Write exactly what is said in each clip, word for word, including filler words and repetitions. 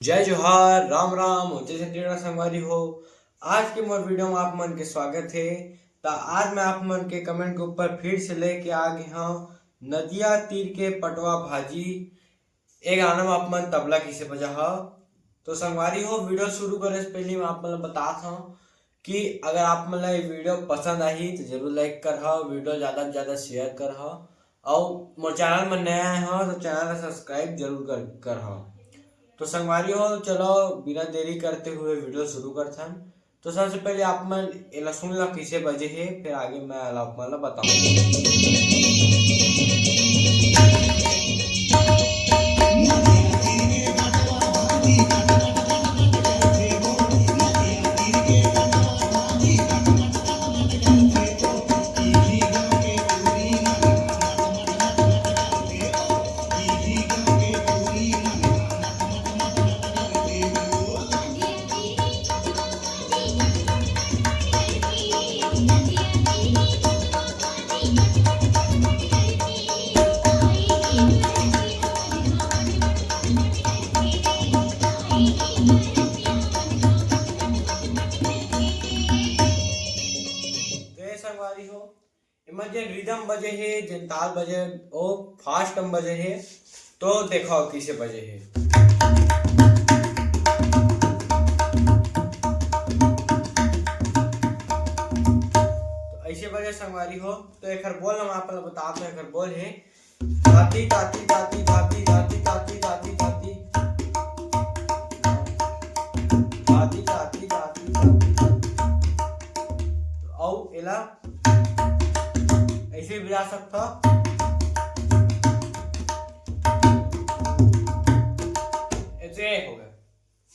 जय जोहार, राम राम अउ जय छत्तीसगढ़ संगवारी हो। आज के मोर वीडियो में आप मन के स्वागत हे। त आज मैं आप मन के कमेंट के ऊपर फिर से लेके आ गे हंव नदिया तीर के पटवा भाजी। ए गाना में आप मन तबला कइसे बजाहव। तो संगवारी हो, वीडियो शुरू करे से पहले मैं आप मन ल बतात हंव कि अगर आप मन ल ये वीडियो पसंद आही तो जरूर लाइक करहव, वीडियो ज्यादा से ज्यादा शेयर करहव, अउ मोर चैनल में नया आए हव तो चैनल ला सब्सक्राइब जरूर कर करहव। तो संगवारी हो, चलो बिना देरी करते हुए वीडियो शुरू करथन। तो सबसे पहले आप मन एला सुन ला कइसे बजे हे, फिर आगे मैं एला आप मन ला बताऊं। तो ये संगवारी हो, एमा जेन रिदम बजे हे, जेन ताल बजे, ओ फास्ट में बजे हे। तो देखो कइसे बजे हे। तो अइसे बजे संगवारी हो। तो एकर बोल हम आप ला बतात हंव। एकर बोल हे धाती, ताती, ताती, धाती, धाती, ताती, ताती, धाती। धाती, ताती, ताती, ताती, ताती। अउ एला अइसे भी बजा सकथव। अइसे हो गया।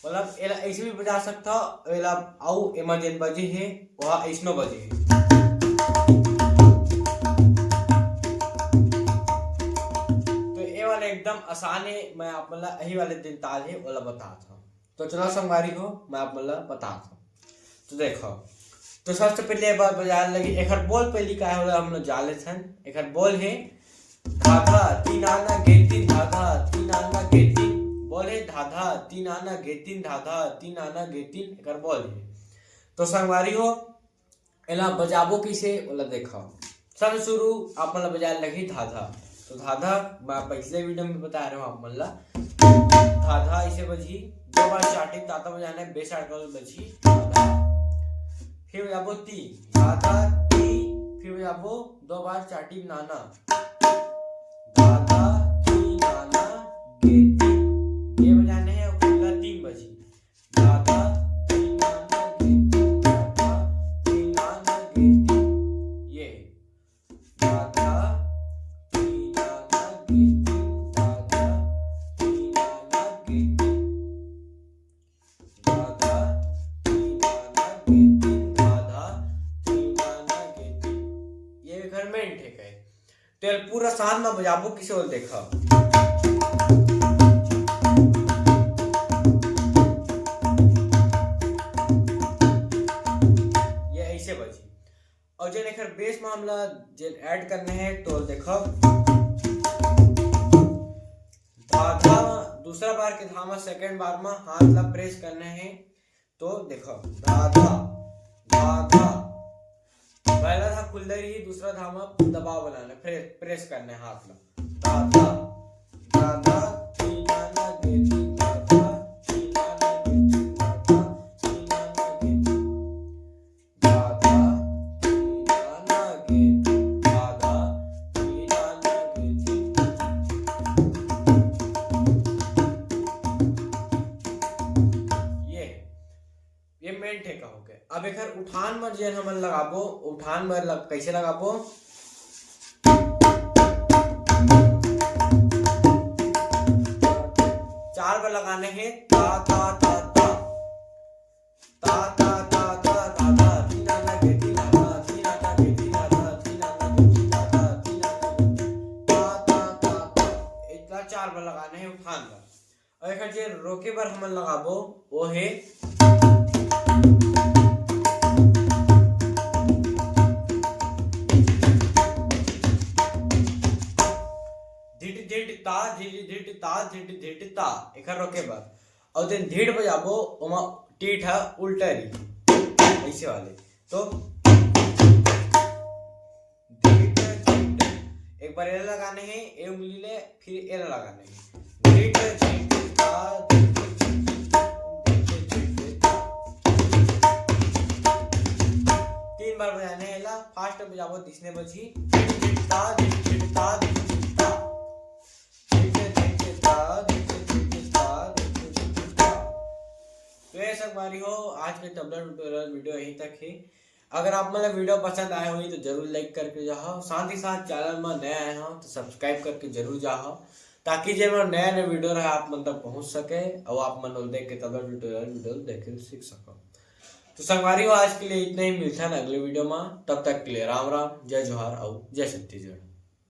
मतलब एला अइसे भी बजा सकथव, एला अउ एमा जेन बजे हे, ओहा अइसनो बजे हे। तो ये वाला एकदम आसान हे, मैं आप मन ला यही वाले जेन ताल हे, ओला बतात हंव। तो चलो संगवारी हो, मैं आप मन ला बतात हंव। तो देखो, तो सबसे पहले एक बार बजाए लगही। एकर बोल पहली का हे, ओला हम लोग जान लेथन। एकर बोल हे धाधा तीन आना गे तीन, धाधा तीन आना गे तीन। बोल हे धाधा तीन आना गे तीन, धाधा तीन आना गे तीन, एकर बोल हे। तो संगवारी हो, एला बजाबो कइसे, ओला देखो। सबसे शुरू आप मन ला बजाए लगही धाधा। तो धाधा मैं पिछले वीडियो में बताए रहेंव आप मन ला। धाधा अइसे बजही, दो बार चाटी ताता बजाना हे, बे sharp वाला बजही धाधा। फिर बजाबो ती, धाधा ती, फिर बजाबो दो बार चाटी नाना। धाधा ती नाना गे ती। ये बजाना हे अउ पूरा तीन बजही। धाधा तीन आना गे तीन, धाधा तीन आना गे तीन। ये धाधा तीन आना गे तीन, धाधा तीन आना गे तीन। धाधा तीन आना गे तीन, धाधा तीन आना गे तीन। ये एकर main ठेका हे। तेल पूरा साथ में बजाबो कइसे, ओला देखो। ये अइसे बजही। अउ जेन एकर bass में हमला जेन add करना हे, तो देखो। धाधा, दूसरा बार के धामा, second बार में हाथ ला press करना हे। तो देखो, धाधा, धाधा। पहला धामा खुल्ला रही, दूसरा धामा दबाव बनाना, press, press करना हे हाथ ला। धाधा, धाधा, तीन आना गे तीन, धाधा, तीन आना गे तीन, धाधा, तीन आना गे तीन। धाधा, तीन आना गे तीन, धाधा, तीन आना गे तीन। ये, ये main ठेका हो गे। अब एकर उठान में जेन हमन लगाबो, उठान में लग-, कइसे लगाबो? चार बार लगाना हे, ता, ता, ता, ता। ता, ता, ता, ता, ता, ता, तीन आना गे तीन, ता, ता, तीन आना गे तीन, ता, ता, तीन आना गे तीन, ता, ता, तीन आना गे तीन, ता, ता, ता, ता। इतना चार बार लगाना हे उठान बर। अउ एकर जे रोके बर हमन लगाबो, वो हे धिट धिट ता, धिट धिट ता, धिट धिट ता। एकर रोके बर अउ then धीट बजाबो, ओमा टीठ ह उल्टा रही, ऐसे वाले। तो धीट, धीट, एक बार एला लगाना है, ए उंगली ले, फिर एला लगाना है। धीट, धीट, ता, धीट, धीट, धीट, धीट, ता। तीन बार बजाना है एला, fast बजाबो, दिसने बजी। धीट, धीट, ता, धीट, धीट, ता, धीट, धीट, ता। धीट, धीट, ता, धीट, धीट, ता, धीट, धीट, ता। तो ये संगवारी हो, आज के तबला tutorial video यहीं तक है। अगर आप मन ला video पसंद आए होही तो जरूर like करके जाओ, साथ ही साथ channel में नया आए हो तो subscribe करके जरूर जाओ, ताकि जे मोर नया नया video रहे आप मन तक पहुंच सके और आप मन ओला देख के तबला tutorial video देख के सीख सको। तो संगवारी हो, आज के लिए इतना ही, मिलता है अगले video में। तब तक के लिए राम राम, जय जोहार और जय छत्तीसगढ़।